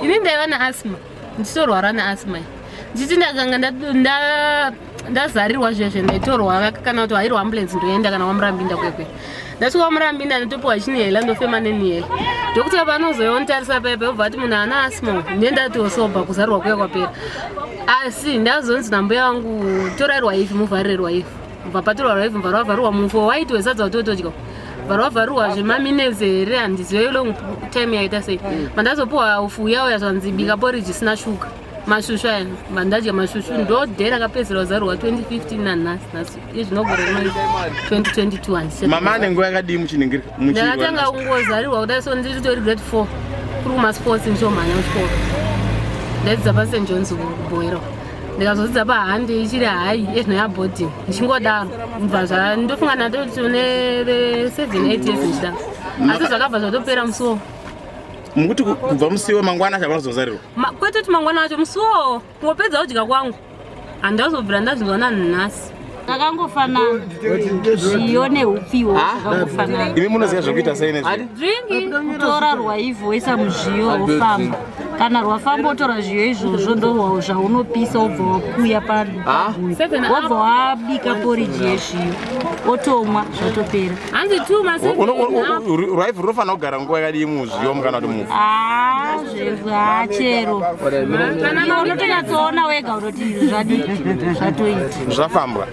Ini ndaiva neasthma, ndichitorwara neasthma iyi. Ndichiti ndakanga ndazarirwa zvezve, ndaitorwara kana kuti hairwa ambulance, ndoenda kana waMurambinda kwekwe. Ndasvika waMurambinda, ndotopiwa chinihela, ndofema nenihela. Doctor panozouya onditarisa paipa, obva ati munhu ana asthma. Ndiye ndatosobha, kuzarirwa kuya kwapera. Asi ndazonzi nambuya vangu, torai rwaivhi, muvharire rwaivhi. Bva patorwa rwaivhi, mva rwavharirwa mufo waiti wesadza watotodya, bva rwavharirwa zvemaminutes here, handizive long time yaita sei. Mandazopiwa ufu uya uya, zvanzi bika porridge isina shuga, mashushu aya. Mandadya mashushu, ndo day rakapedzisira kuzarirwa, 2015. Nanhasi nhasi izvinogore rino 2022, handicha. Mama ane nguva yakadii muchiningirika? Ndakatanga kungozarirwa kudai so ndiritori grade 4, kuri kumasports, ndichomhanya kuchikoro. Ndaidzidza paSt Johns kuBoero, ndikazodzidza pahande ichiri high, ezvino yaboarding, ndichingodaro. Bva zva ndofunga ndatoti une 7 8 years ndichidaro, asi zvakabva zvatopera musuwo. Mukuti kubva musiwo mangwana acho havanozozarirwa? Kwete kuti mangwana acho, musuwo kungopedza kudya kwangu, handazobvira ndazvinzwa nanhasi. Zvakangofanana, zviyo neupfiwo zvakangofanana. Imi munoziva zvekuita sei nezviyo? Dringi. Kutora rwaivhi woisa muzviyo, wofamba. Kana rwafamba, wotora zviyo izvozvo, ndo zvaunopisa, wobva wakuya paguyo, Seven. wobva wabika poriji yezviyo, otomwa, zvatopera. Hanzi two maseven. Rwaivhi runofanira kugara nguva yakadii muzviyo kana kuti muvhu? Zvachero Kana unotonyatsoona wega unoti izvi zvadii, zvatoita. Zvafambwa.